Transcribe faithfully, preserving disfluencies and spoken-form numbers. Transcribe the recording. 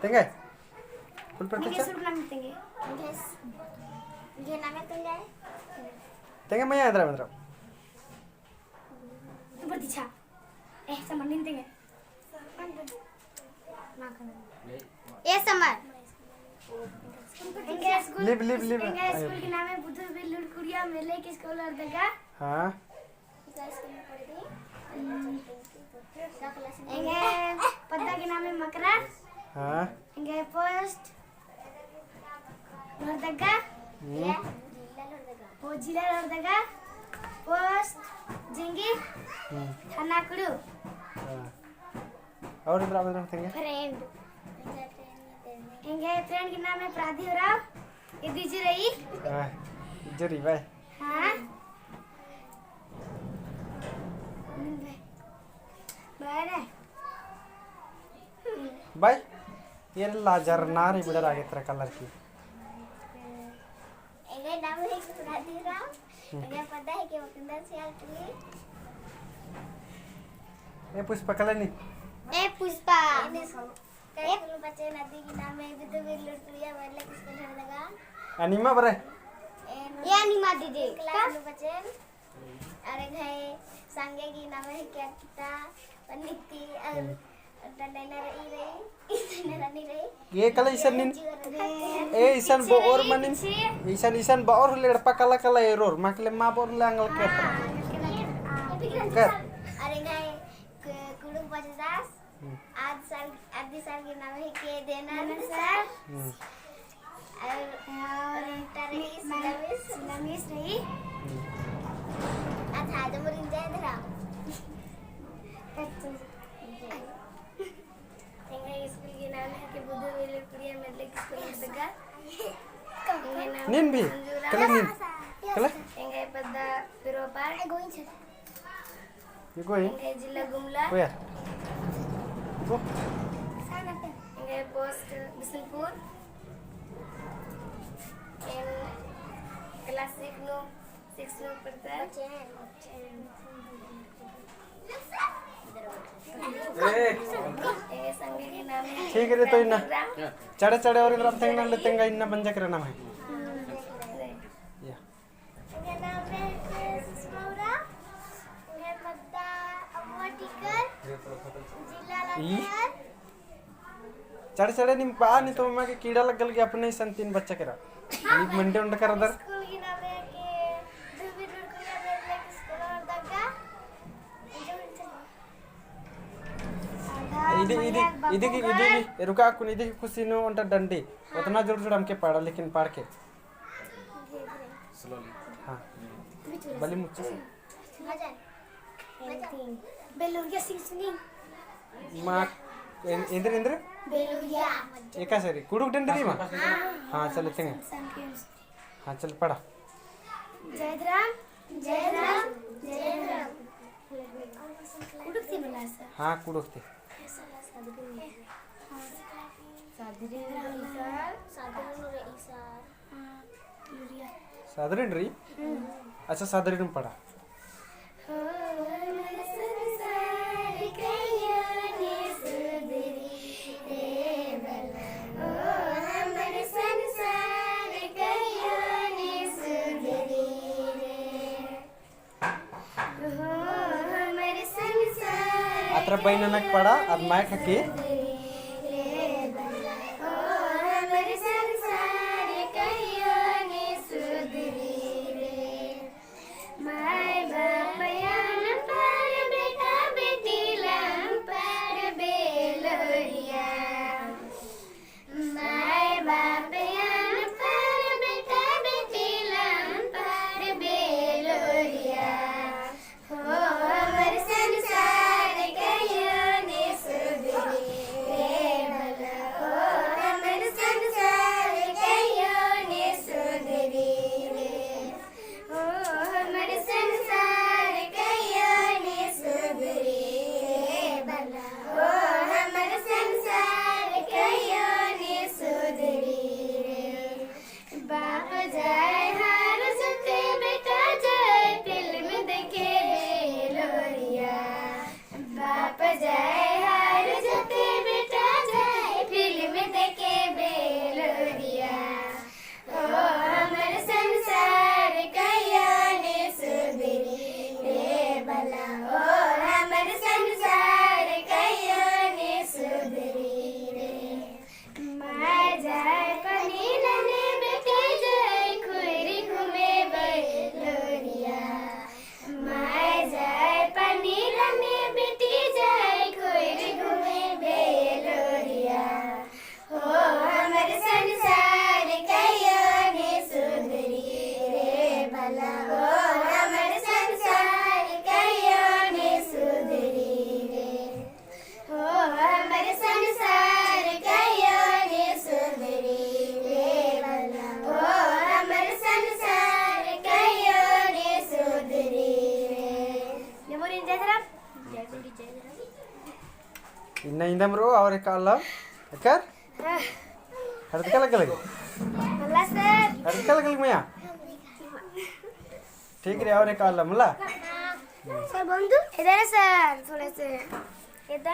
तेंगे? कुल पर तेंगे, तेंगे। सुरु नाम तेंगे। तेंगे मया एन्दरा, एन्दरा। ऊपर दिछा। ए, समर नीन तेंगे। ए, समर। एंगे स्कूल, लिब, लिब, लिब। एंगे स्कूल के नामे बुधु बिल्लुर कुड़िया मेले की स्कूल और दगा। हाँ। एंगे पद्दा के नामे मकरा। हाँ। एंगे पोस्ट लोहरदगा। हम्म। ओ जिला लोहरदगा। पोस्ट जेंगी। हम्म। थाना कुड़ू। हाँ। और इधर आप इधर तेंगे। फ्रेंड। एंगे फ्रेंड के नामे प्रादी उराँव। ये दीजिए रही। हाँ। जरी भाई। हाँ। बाय रे। बाय। ये लाजर नारी बुढ़ा आगे तेरा कलर की। एंगे नाम है कि राधे राम। हम्म। एंगे पता है कि वकिंदर सियाल की। ए पुष्पा कलनी। ए पुष्पा। एने स्कूल, कई स्कूल बच्चे नदी की नाम है, भी तो भी लुटुरिया वाले किसको लड़ लगा। अनिमा बरे। ए ये अनिमा दीदी। क्लास में बच्चे। अरे घाय संगे की नाम है क्या किता, पनिती, और हम्म। डंडा रही रही, इतने रानी रही। ये कला इसन नीन, ए इसन बओर मनिन, इसन, इसन बओर हुले एड़पा कला कला एरोर, माकले मा बओर हुले आंगल केर। कर। अरे घाय, कु-, कुड़ुम पचास, हम्म। आद सर, आदि सर के नाम है के देना सर। हम्म। और, और तारे इस्लामिस। इस्लामिस रही। हम्म। अच्छा, आज मोर इंजॉय धरा। अच्छा। एंगे स्कूल के नाम है कि बुधु वेले कुड़िया मेले की स्कूल दगा। एंगे नाम नीन भी? संजूरा। कला नीन? कला? एंगे पद्दा पिरोपार। ये कोई? एंगे जिला गुमला। कोई यार? को? एंगे पोस्ट बिसनपुर। एन क्लास सिक्स नू, सिक्स नू पढ़ता। एंगे संगे के नाम है ठीक है, तो इन्ना। चढ़े चढ़े और इधर आप तेंगना ले तेंगा इन्ना बंजा के नाम है। हाँ। या। एंगे नाम है सुषमा उराँव, एंगे पद्दा अबुआ टीकर, जिला ई? लातेहार। चढ़ चढ़े निम पा नी तो ममा के कीड़ा लग्गल के अपने ही संतीन बच्चा केरा। हाँ, नी मंडे उंडे कर दर। स्कूल की नाम है कि धोबी रोड कुड़िया मेले की स्कूल और दगा। इदी, इदी, इदी की, इदी की, रुका अक्कुन इदी की खुशी नू ओन्टा डंडी। हाँ। उतना जोर जोर हमके पाड़ा, लेकिन पाड़ के। Slowly। हाँ। बली मुच्चा से। बेलुरिया सिंह सुनी। माँ, एन-, एन्देर, एन्देर? बेलुरिया। एका सरी, कुड़ुख डंडी री माँ? हाँ। हाँ, चल, तेंगे। हाँ, चल, पढ़ा। जय राम, जय राम, जय राम। कुड़ुख ती मला सर। हाँ, कुड़ुख ती। सादरी रई सर। सादरी रई सर। सादरी रई? हम्म। अच्छा, सादरी रई पढ़ा। अतरा बई ननक पड़ा, अद माय खकी। इन्दम रओ और एका आलम। एकर? हरदका लगे लगे? मला सर। हरदका लगे लगे मया? ठीक रई, और एका आलम मला? सर बंधु? इधर सर, थोड़ा से। इधर।